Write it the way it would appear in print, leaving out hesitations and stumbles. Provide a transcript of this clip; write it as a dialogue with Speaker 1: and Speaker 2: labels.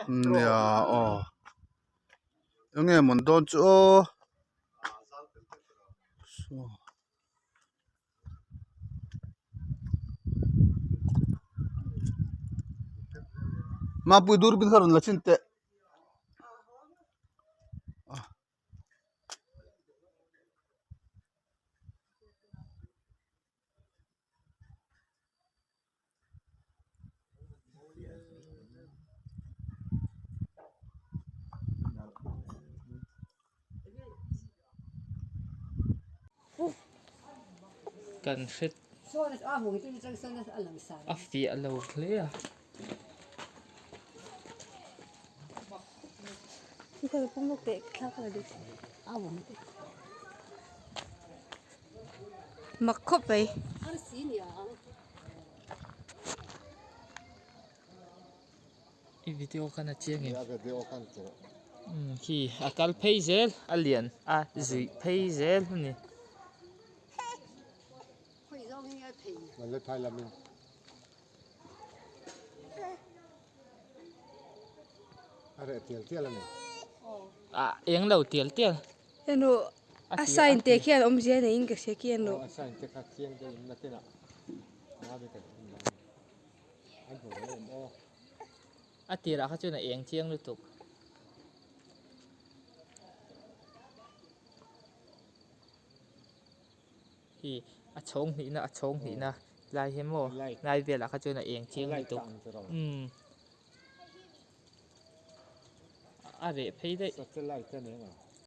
Speaker 1: Nia aw eng nge mawn dawn chu aw saw. Mapui durbin kha rawn la chin teh.
Speaker 2: Kan hre a fiah lo hle a.
Speaker 3: Mak khawp mai.
Speaker 2: I video khan a chiang em? Umm khi a kal phei zel a lian a zuih phei zel a ni. Ah eng lo tial tial.
Speaker 3: A sign te khian awmzia neiin ka hria khi a nawh.
Speaker 2: A tirah kha chuan a eng chiang lutuk. Hi a chhawng hnihna a chhawng hnihna lai hi maw lai velah kha chuan a eng chiang lutuk. Umm a reh phei daih.